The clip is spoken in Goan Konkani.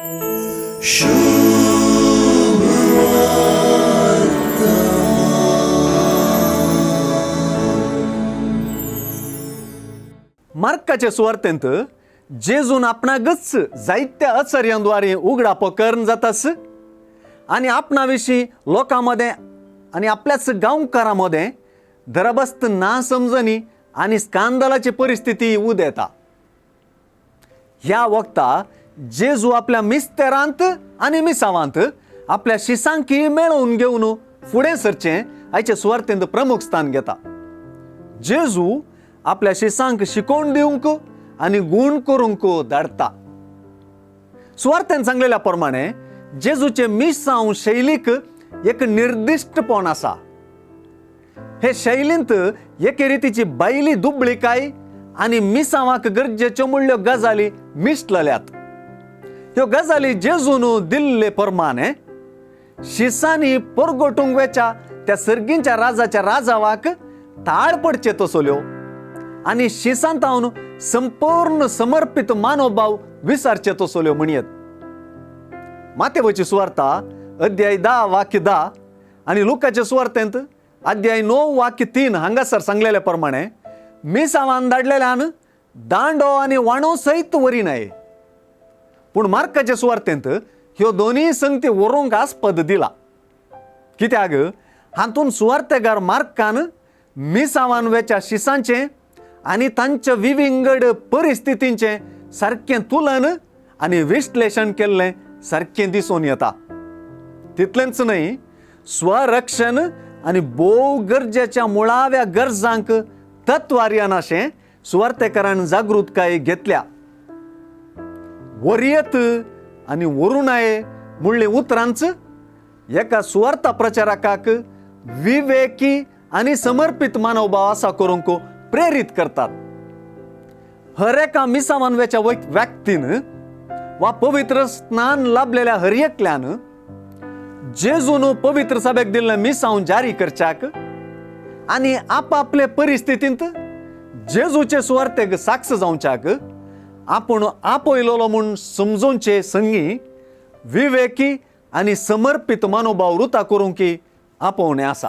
मार्काचे सुवार्तेंत जेजून आपणाकच जायत्या अचर्यांद्वारे उगडापो करून जातास आनी आपणा विशीं लोकां मदें आनी आपल्याच गांवकारां मदें दरबस्त ना समजणी आनी स्कांदलाची परिस्थिती उदेता. ह्या वखता जेजू आपल्या मिस्तेरांत आनी मिसावांत आपल्या शिसांकी मेळोवन घेवन फुडें सरचें आयचे सुवार्तेंत प्रमुख स्थान घेता. जेजू आपल्या शिसांक शिकोवन दिवंक आनी गूण करूंक धाडटा. सुवार्तेन सांगलेल्या प्रमाणे जेजूचे मिसांव शैलीक एक निर्दिश्टपण आसा. हे शैलींत एके रितीची बायली दुबळीकाय आनी मिसांवाक गरजेच्यो म्हणल्यो गजाली मिसलल्यात. ह्यो गजाली जेजून दिल्ले प्रमाणे शिसांनी परगटूंक वेच्या त्या सर्गींच्या राजाच्या राजावाक ताळ पडचे तसल्यो आनी शिसांतावन संपूर्ण समर्पित मानोभाव विसारचे तसल्यो म्हणयेत. मातेवची सुवार्ता अध्याय 10 वाक्य 10 आनी लुकाचे सुवार्तेंत अध्याय 9 वाक्य 3 हांगासर सांगलेल्या प्रमाणे मिसावान धाडलेल्यान दांडो आनी वाणो सयत वरी नाय. पूण मार्काचे सुवार्तेंत ह्यो दोनूय संगती व्हरूंक आस्पद दिला. कित्याक हातून सुवार्तेगार मार्कान मिसावान वेच्या शिसांचें आनी तांच्या विविंगड परिस्थितींचें सारकें तुलन आनी विश्लेशण केल्लें सारकें दिसून येता. तितलेंच न्हय, स्वरक्षण आनी भोव गरजेच्या मुळाव्या गरजांक तत्वार्यान अशें सुवार्तेकारान जागृतकाय घेतल्या. वरयत आनी वरुणाये म्हणली उतरांच एका सुवार्ता प्रचारकाक विवेकी आनी समर्पित मानवभाव आसा करूंक प्रेरीत करतात. हर एका मिसामानव्याच्या व्यक्तीन वा पवित्र स्नान लाभलेल्या हर एकल्यान जेजून पवित्र सभेक दिल्लें मिसांव जारी करच्याक आनी आपापले परिस्थितींत जेजूचे सुवार्तेक साक्ष जावच्याक आपूण आपयलोलो म्हूण समजोवचे संगी विवेकी आनी समर्पित मनोभाव रुता करूंक आपोवणें आसा.